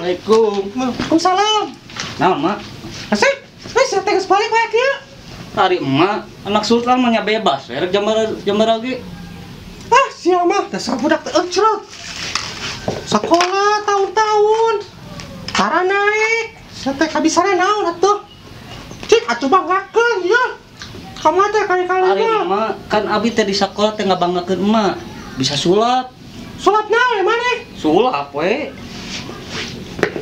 Assalamualaikum. Waalaikumsalam. Naon, Mak? Asik. Wes teh geus balik wae kieu. Ari emak, anak sultan mah nya bebas, rek jam lagi. Ah, sia mah dasar budak teh eucrot. Sekolah tahun-tahun. Tara naik. Sia teh kabisana naon atuh? Cik atuh banggakeun ya. Kamu teh kali-kali Ari emak, kan abi teh di sekolah teh ngabanggakeun emak. Bisa sulap. Sulap naon maneh? Sulap we.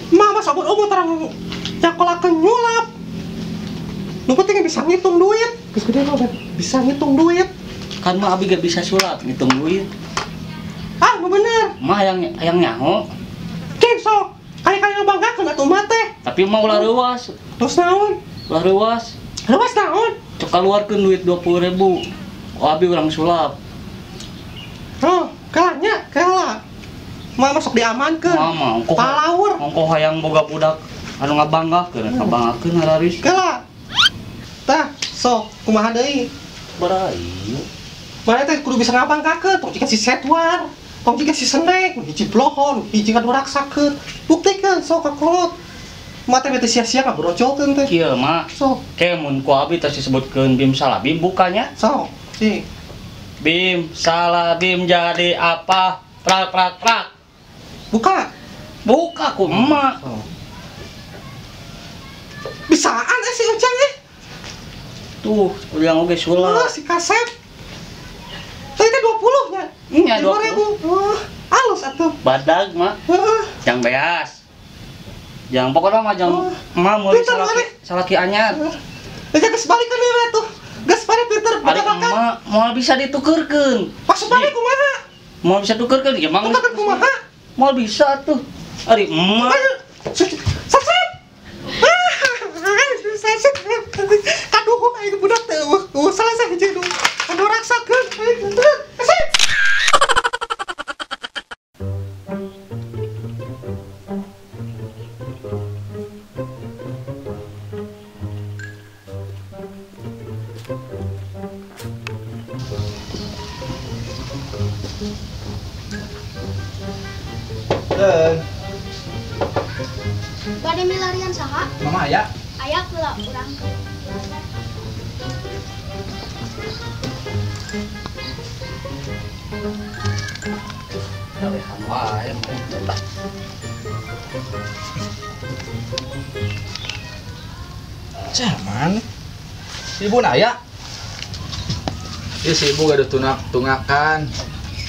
Emak mah sabun-ubun tarang nyakolakeun nyulap. Nu penting bisa ngitung duit. Geus gede mah bisa ngitung duit. Kan mah abi gak bisa sulap ngitung duit. Ah, nu bener. Mah hayang nyaho. Cing sok, kali-kali ngabanggakeun atuh mah teh. Tapi mah ulah reuas. Terus naon? Ulah reuas. Reuas naon? Cok kaluarkeun duit 20.000. Oh, abi urang sulap. Oh, kalanya, kala. Mah masuk diamankeun. Mama, ongkoh. Palaur. Ongkoh hayang boga budak anu ngabanggakeun, ngabanggakeun hararis. Kala. Tah, sok kumaha deui? Barayu. Mana teh kudu bisa ngabanggakeun, tong jiga si Setwar, tong jiga si Senek, hiji blohon, hiji ngaduraksakeun. Buktikeun sok ka kolot. Mah teh bete sia-sia ngabrojolkeun teh. Kieu mah. Sok. Ke mun ku abi teh disebutkeun bim salabim bukanya. Sok, sih. Bim salabim jadi apa? Prak prak prak. Buka. Buka ku emak. Oh. Bisaan si Ujang eh. Tuh, udah oge sulap. Oh, si kasep. Tadi teh 20 nya. Nya 20.000. Oh, alus atuh. Badag mah. Heeh. Jang beas. Jang pokoknya mah jang emak meuli salaki anyar. Geus geus balikeun we atuh. Geus pada pinter Ari emak moal bisa ditukeurkeun. Maksud balik kumaha? Moal bisa tukeurkeun ya mang. Tukeurkeun kumaha? Moal bisa tuh. Ari emak. Sasep. Sasep. Kaduh aing budak teh eueuh selesai hiji nu. Anu raksakeun. Sasep. Dan bade milarian saha? Mama aya? Aya kula urang. Kalehan wae. Cah mana? Si ibu aya? Ieu si ibu gaduh tungakan.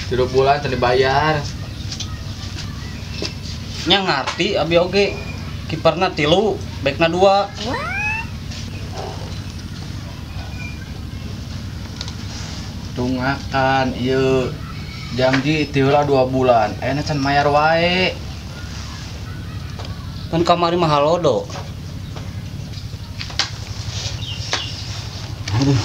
3 bulan teu dibayar. Nya ngarti abi oge kiperna 3, bekna 2. Tungakan ieu janji ti heula 2 bulan, ayeuna can mayar wae. Kan kamari mah halodo. Aduh.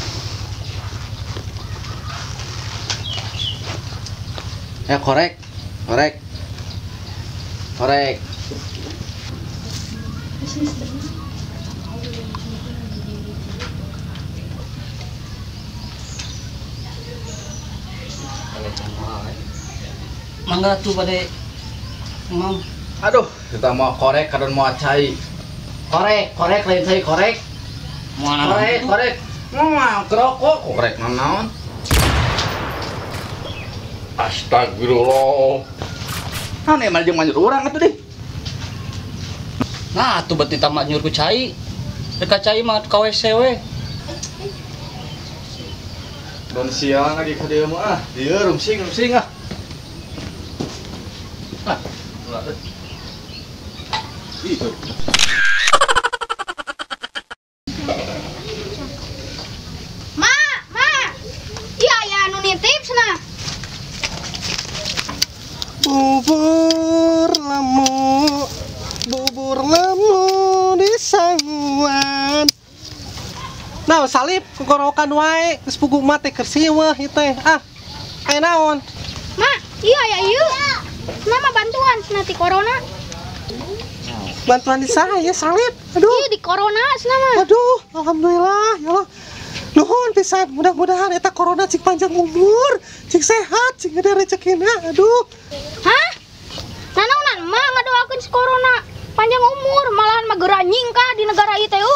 Ya korek, korek. Korek. Mangga tuh pada mau. Aduh, kita mau korek kadon mau cai. Korek, korek lain cai korek. Mau korek, korek. Mau kerokok, korek naon. Astagfirullah. Nah, emang jeung manjur urang atuh deh. Nah, atuh berarti tamak nyur ku cai. Rek cai mah ka WC we. Don siang lagi ka dieu mah ah. Dieu rumsing rumsing ah. Ah, ulah teh. Ih. Ma, ma. Ieu aya anu nitip cenah. Bubur lemu di sanguan. Nah, salib kukorokan wae, geus puguh mah teh keur siweuh ieu teh. Ah, aya naon? Ma, ieu aya ieu. Nama bantuan cenah ti corona. Bantuan di saya salib. Aduh. Ieu di corona cenah mah. Aduh, alhamdulillah ya Allah. Nuhun pisan, mudah-mudahan eta corona cik panjang umur, cik sehat, cik gede rezekina. Aduh. Hah? Nanaonan mah ngadoakeun si corona. Anjing kah di negara ieu teh?